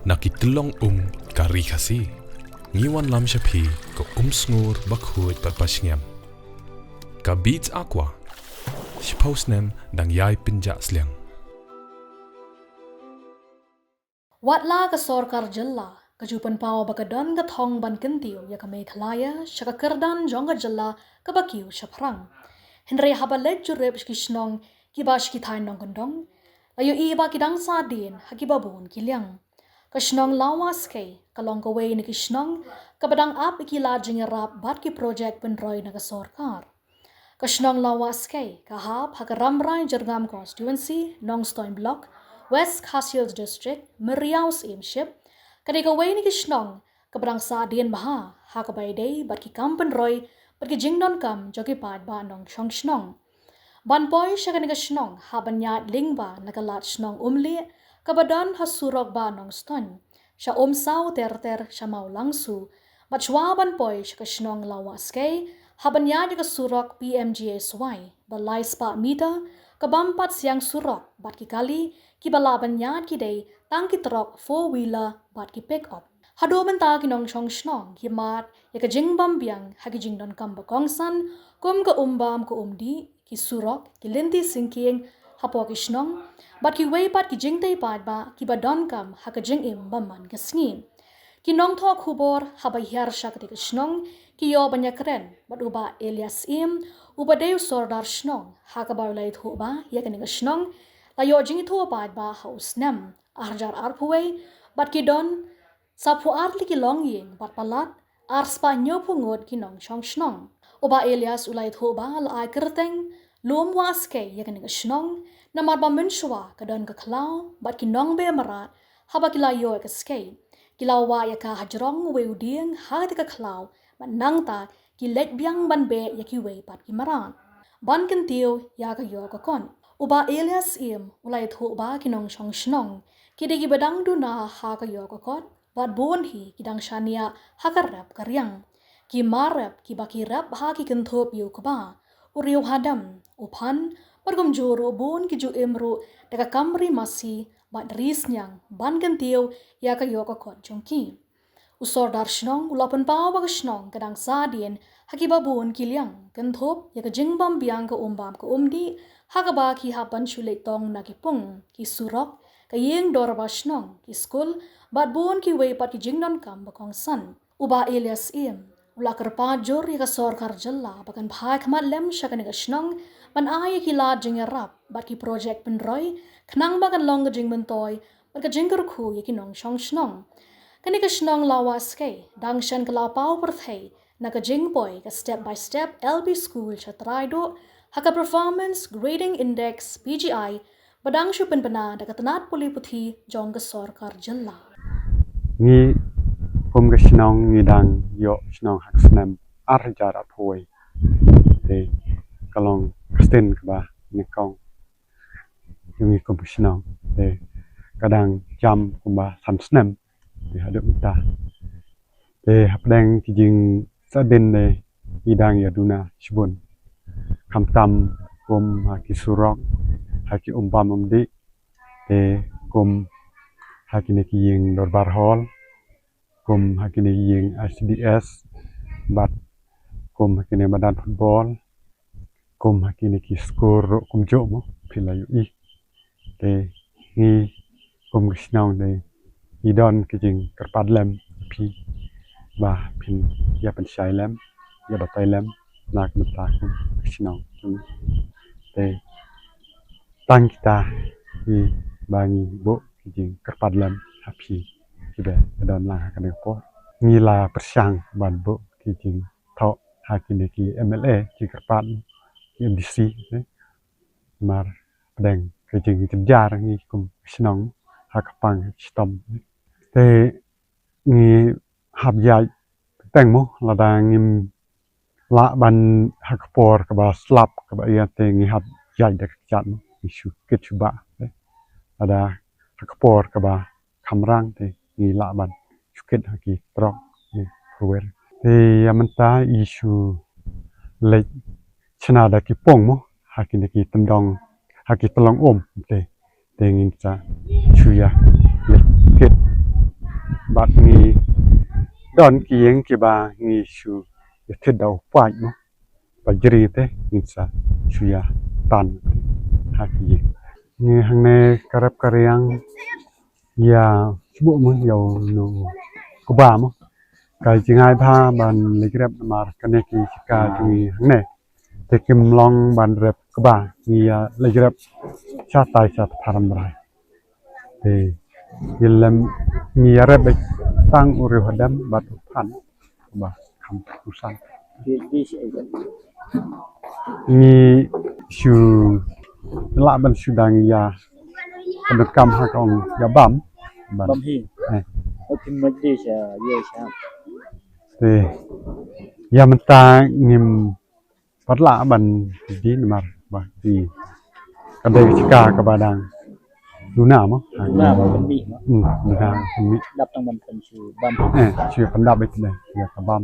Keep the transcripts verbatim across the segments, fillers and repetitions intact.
Na ki tyllong um ka ri Khasi, ngi wanlam sha phi ka um sngur ba khuid bad ba shngiam. Ka Beats Aqua, shiphew snem dang ïai pynjah sliang. Watla ka sorkar jylla ka ju pynpaw ba ka don ka thong ban kyntiew ïa ka Meghalaya sha ka kyrdan jong ka jylla kaba kiew shaphrang, hynrei haba leit jurip sha ki shnong kiba sha ki thaiñ nongkyndong, la ïohi ba ki dang sahdien ha kiba bun ki liang. Ka shnong Lawah Skei ka long kawei na ki shnong kaba dang ap ïa ki lad jingïarap bad ki projek pynroi na ka sorkar. Ka shnong Lawah Skei ka hap ha ka Rambrai Jyrngam Constituency, Nongstoiñ Block, West Khasi Hills District, Meriaw Syiemship. Ka dei kawei na ki shnong kaba dang sahdien bha ha kaba ïadei bad ki kam pynroi bad ki jingdonkam jong ki paidbah nongshong shnong. Ban poi sha kane ka shnong hap ban ïaid lyngba na ka lad shnong Umlieh kaba don ha surok ba Nongstoiñ, sha Umsaw ter ter sha Mawlangsu. Bad shuwa ban poi sha ka shnong Lawah Skei, hap ban ïaid ïa ka surok P M G S Y ba lai spah meter, ka bym pat siang surok bad ki kali kiba lah ban ïaid ki dei tang ki trok four wheeler bad ki pick up. Haduh mynta ki nongshong shnong ki mad ïa ka jingbym biang ha ki jingdonkam ba kongsan, kum ka um bam ka um dih, ki surok, ki lynti syngkien hapoh ki shnong, bad kiwei pat ki jingtei paidbah kiba donkam ha ka jingim ba man ka sngi. Ki nongthoh khubor haba hiar sha kata ka shnong ki ïoh ban ïakren bad u Bah Elias Syiem, uba dei u sordar shnong, ha kaba u la ïathuh ba ïa kane ka shnong la ïoh jingïathuh paidbah ha u snem ar hajar arphew wei, bad ki don saphew ar tylli ki longïing bad palat, ar spah hynñiew phew ngut ki nongshong shnong. U Bah Elias u la ïathuh ba la ai kyrteng Lum Wah Skei ïa kane ka shnong namar ba mynshuwa ka don ka khlaw bad ki nongbeh mrad, haba ki la ïoh ïa ka skei ki la wah ïa ka hajrong uwei u dieng ha kata ka khlaw, bad nangta ki leit biang ban beh ïa kiwei pat ki mrad ban kyntiew ïa ka ïoh ka kot. U Bah Elias Syiem u la ïathuh ba ki nongshong shnong ki dei kiba dang duna ha ka ïoh ka kot, bad bun hi ki dang shaniah ha ka rep ka riang. Ki mar rep kiba ki rep ha ki kynthup ïa u kba, u riew hadem, u phan, bad kumjuh ruh bun ki ju im ruh da ka kam ri masi bad ri sniang ban kyntiew ïa ka ïoh ka kot jong ki. U sordar shnong u la pynpaw ba ka shnong ka dang sahdien ha kiba bun ki liang, kynthup ïa ka jingbym biang ka um bam ka um dih, ha kaba ki hap ban shu leit tong na ki pung, ki surok, ka ïing dorbar shnong, ki skul, bad bun kiwei pat ki jingdonkam ba kongsan. U Bah Elias Syiem u la kyrpad jur ïa ka sorkar jylla ba kan phai khmat lem sha kane ka shnong ban ai ïa ki lad jingïarap bad ki projek pynroi, khnang ba kan long ka jingmyntoi bad ka jingkyrkhu ïa ki nongshong shnong. Kane ka shnong Lawah Skei dang shen ka la paw pyrthei na ka jingpoi ka step by step L P school sha trai duh ha ka Performance Grading Index, P G I, ba dang shu pynbna da ka tnat pule puthi jong ka sorkar jylla. Ngi kum ka shnong ngi dang ïoh shnong ha ka snem ar hajar arphew wei. Te ka long ka sien kaba nyngkong jong ngi kum ka shnong. Te ka dang jam kumba san snem te haduh mynta. Te hapdeng ki jingsahdien te ngi dang ïa duna shibun, khamtam kum ha ki surok, ha ki um bam um dih, te kum ha kine ki ïing dorbar hall, kum ha kine ki ïing I C D S, bad kum ha kine madan football, kum ha kine ki skur ruh kumjuh mo, phi la ïohi. Te ngi kum ka shnong te ngi don ka jingkyrpad lem phi ba phin ïa pynshai lem, ïa batai lem na ka bynta kum ka shnong. Te tang kita hi ba ngi buh ka jingkyrpad lem ha phi kiba don lang ha kane ka por. Ngi la pyrshang ban buh ka jingthoh ha kine ki M L A, ki kyrpad, ki M D C, eh, namar pdeng ka jingjynjar ngi kum shnong ha ka pang ha ka shitom. Te ngi hap ïaid teng mo, lada ngim lah ban ha ka por kaba slap kaba ïa te ngi hap ïaid da ka kjat mo, ngi shu kit shu bah, eh. Lada ha ka por kaba khamrang te ngi lah ban shu kit ha ki trok, eh, pyrwer. Te ïa mynta i shu leit shna da ki pung mo ha kine ki tyndong, ha ki tyllong um te, te ngin sa shu ïa leit kit. Don ki ïing kiba ngi shu ïa thied da u paip mo. Ba jri te ngin sa shu ïa tan ha ki ïing. Ngi hangne ka rep ka riang ïa sbuh mo ïa u no kba mo. Ka jingai bha ban leit rep namar kane ki ka jong ngi hangne. Te kim long ban rep kba ngi ïa leit rep sha tai sha tharam brai. Te ngi lem ngi ïa rep beit tang u riw hadem bad u phan ba kham u san. Ngi shu lah ban shu dang ïa ka donkam ha ka ong ïa bam. Bam. Bam hi. Eh. Oke, maj de sha ye sha. Te ïa mynta ngim pat lah ban di namar ba di ka dei ka jaka kaba dang duna mo. Duna mo, pynmih mo. Hmm, duna pynmih. Dap tang ban pynshu bam. Eh, shu pyndap ïa ka bam.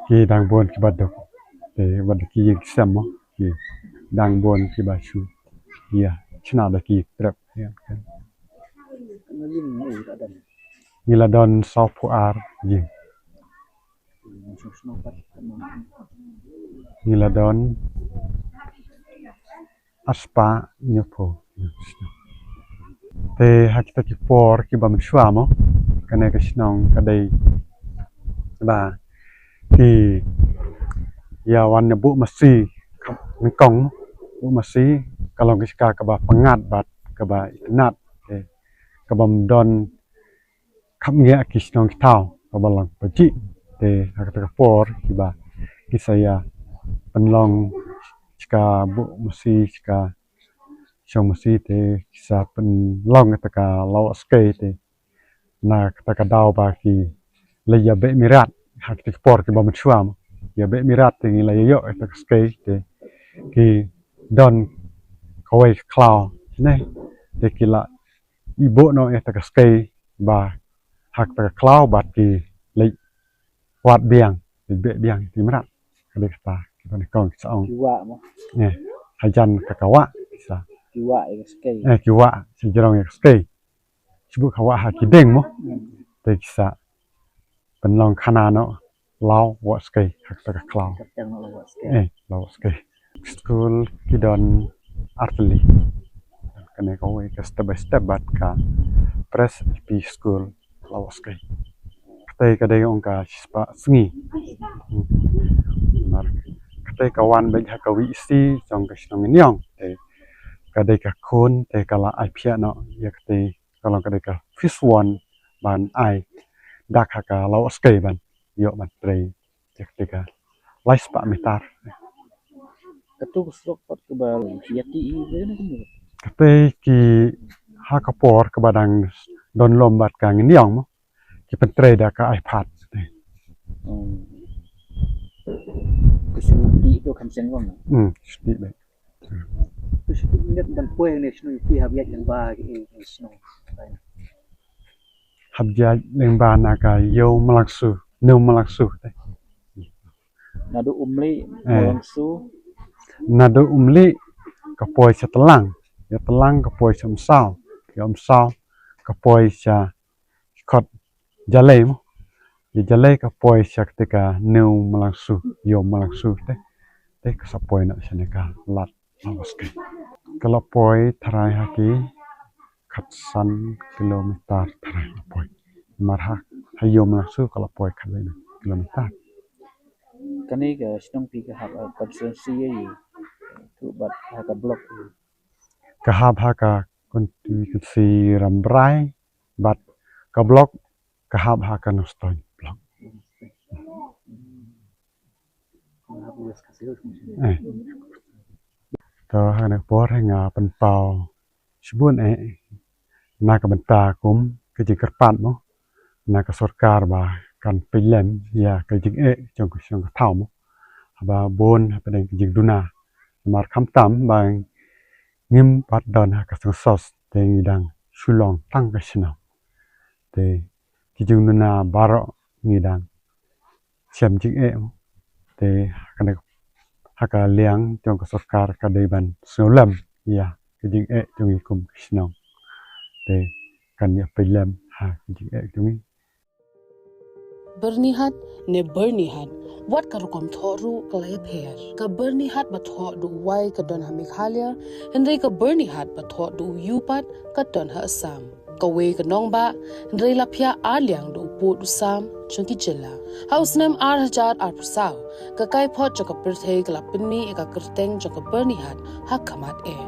Ki dang bun kiba duk. Te bad ki ïing ki sem mo. Ki dang bun kiba shu ïa shna da ki trep. Ngi la don saw phew ar ïing. Ngi la don arspah hynñiewphew. Te ha kita ki por kiba mynshuwa mo, kane ka shnong ka dei ba ki ïa wan ïa buh masi nyngkong mo. Buh masi ka long ka jaka kaba pyngngad bad kaba itynnad. Te kaba ym don khapngiah ki shnong ki thaw kaba long ba jih. Te ha kata ka por kiba ki sa ïa pynlong jaka buh masi, jaka shong masi, te ki sa pynlong kata ka Lawah Skei. Te na kata ka daw ba ki la ïa beh mirat ha kata ka por kiba mynshuwa mo. Ïa beh mirat te ngi la ïa ïoh kata ka skei, te ki don kawei ka khlaw ne, te ki la i buh noh ïa kata ka skei ba ha kata ka khlaw bad ki leit wad biang, leit beh biang ïa ki mrad. Ka dei kata kiba nyngkong ki sa ong. Ki wah mo. Eh, hajan ka ka wah ki sa. Ki wah ïa ka skei. Eh, ki wah, sa jrong ïa ka skei. Shu buh ka wah ha ki dieng mo. Hmm. Te ki sa pynlong khana noh Lawah Skei ha kata ka khlaw. Ka kyrteng Lawah Skei. Eh, Lawah Skei. Skul ki don artylli. Kane kawei ka step by step bad ka Pres L P School Lawah Skei. Kata ka dei ong ka shispah sngi. Mar kata ka wan beit ha ka V E C jong ka shnong Ngin Ïong. Te ka dei ka khun te ka la ai phiah noh ïa kata ka long ka dei ka first one ban ai dak ha ka Lawah Skei ban ïoh ban trei. Ïa kata ka lai spah mitar. Katu ka surok pat kaba ïa ti i ba ïa na kumno. Kata ki ha ka por kaba dang don lom bad ka Ngin Ïong mo. Ki pyntrei da ka ai phad. Hmm. Ka shu ti tu kham seng long. Hmm, shu ti beit. Hap ïaid lyngba na ka Ïew Malangsu, New Malangsu. Naduh Umlieh, eh. Malangsu. Naduh Umlieh ka poi sha Tlang, ïa Tlang ka poi sha Umsaw, ïa Umsaw ka poi sha khot Jalei mo. Ïa Jalei ka poi sha kata ka New Malangsu, Ïew Malangsu te. Te ka sa poi noh shane ka lad Lawah Skei. Ka la poi tharai ha ki khatsan kilometer tharai la poi. Mar ha, ha Ïew Malangsu ka la poi khatlai kilometer. Kane ka shnong phi ka hap ha constituency ïa i. Tu bad ha ka block. Ka hap ha ka constituency Rambrai bad ka block ka hap ha ka Nongstoiñ block. Eh. To ha kane ka por nga pynpaw shibun eh na ka bynta kum ka jingkyrpad mo na ka sorkar ba kan pynlem ïa ka jingeh jong ka shnong ka thaw mo. Haba bun hapdeng ka jingduna. Namar khamtam ba ngim pat don ha ka sengsos te ngi dang shu long tang ka shnong. Te ki jingduna baroh ngi dang shem jingeh mo. Te ha kane ha ka liang jong ka sorkar ka dei ban sngewlem ïa ka jingeh jong ngi kum ka shnong. Te kan ïa pynlem ha ka jingeh jong ngi. Byrnihat ne Byrnihat, wat ka rukom thoh ruh ka la ïapher. Ka Byrnihat ba thoh da u Y ka don ha Meghalaya, hynrei ka Byrnihat ba thoh da u U pat ka don ha Assam. Kawei ka nongbah, hynrei la phiah arliang da u pud u sam jong ki jylla. Ha u snem ar hajar arphew saw, ka kaiphod jong ka pyrthei ka la pynmih ïa ka kyrteng jong ka Byrnihat ha khmat eh.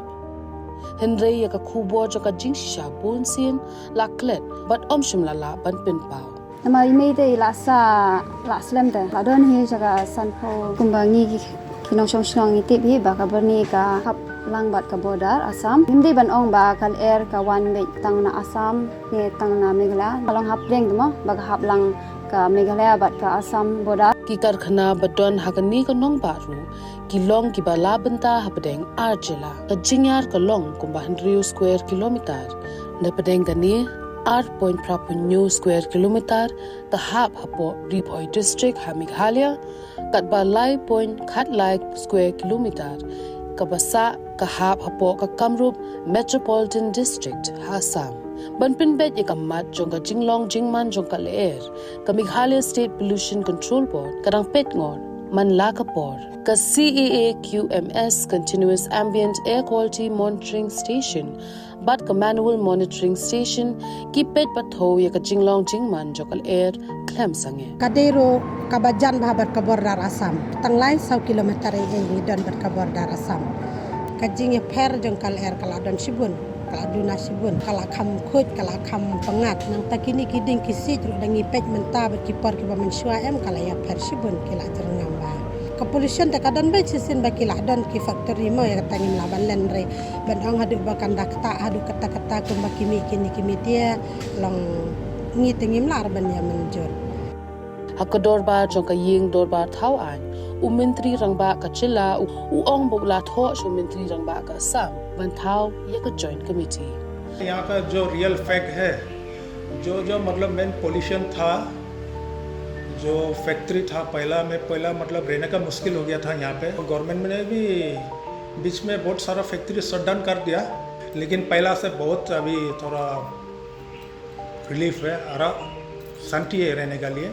Hynrei ïa ka khubor jong ka jingshisha bunsien la klet bad ym shym la lah ban pynpaw. Namar i mei te i la sah, la slem te, la don hi jaka sanphew, kumba ngi ki, ki nongshong shnong ngi tip hi ba ka Byrni ka hap lang bad ka border Assam. Ngim dei ban ong ba ka lyer ka wan beit tang na Assam ne tang na Meghalaya. Ka long hapdeng te mo ba ka hap lang ka Meghalaya bad ka Assam border. Ki karkhana ba don ha kane ka nongbah ruh ki long kiba la bynta hapdeng ar jylla. Ka jingïar ka long kumba hynriew square kilometer. Napdeng kane, ar point phra phew hynñiew square kilometer ka hap hapoh Ri Bhoi District ha Meghalaya, katba lai point khatlai square kilometer kaba sah ka hap hapoh ka Kamrup Metropolitan District ha Assam. Ban pynbeit ïa ka mat jong ka jinglong jingman jong ka lyer, ka Meghalaya State Pollution Control Board ka dang peit ngor man la ka por. Ka C A A Q M S, Continuous Ambient Air Quality Monitoring Station, bad ka Manual Monitoring Station, ki peit pathew ïa ka jinglong jingman jong ka lyer khlem sangeh. Ka dei ruh kaba jan bha bad ka border Assam. Tang lai saw kilometer ei ei ngi don bad ka border Assam. Ka jingïapher jong ka lyer ka la don shibun, ka la duna shibun, ka la kham khuid, ka la kham pyngngad. Nangta kine ki dieng ki siej ruh da ngi peit mynta bad ki por kiba mynshuwa em ka la ïapher shibun, ki la jyrngam bha. Ka pollution te ka don beit shisien ba ki la don ki factory mo, ïa kata ngim lah ban len re. Ban ong haduh ba kan da ktah haduh katta katta kumba ki mih kine ki media, long ngi te ngim lah re ban ïa mynjur. Ha ka dorbar jong ka ïing dorbar thaw aiñ, u Myntri Rangbah ka jylla u, u ong ba u la thoh sha u Myntri Rangbah ka Assam ban thaw ïa ka Joint Committee. यहाँ का जो रियल फैक्ट है, जो जो मतलब मेन पोल्यूशन था, जो फैक्ट्री था पहला में, पहला मतलब रहने का मुश्किल हो गया था यहाँ पे। गवर्नमेंट ने भी बीच में बहुत सारा फैक्ट्री शट डाउन कर दिया, लेकिन पहला से बहुत अभी थोड़ा रिलीफ है, आराम, शांति है रहने के लिए।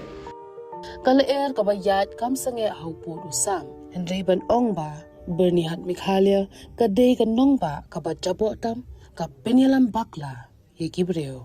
Ka lyer kaba ïaid kam sangeh ha u pud u sam, hynrei ban ong ba Byrnihat Meghalaya ka dei ka nongbah kaba jaboh tam, ka pynïalam bakla ïa ki briew.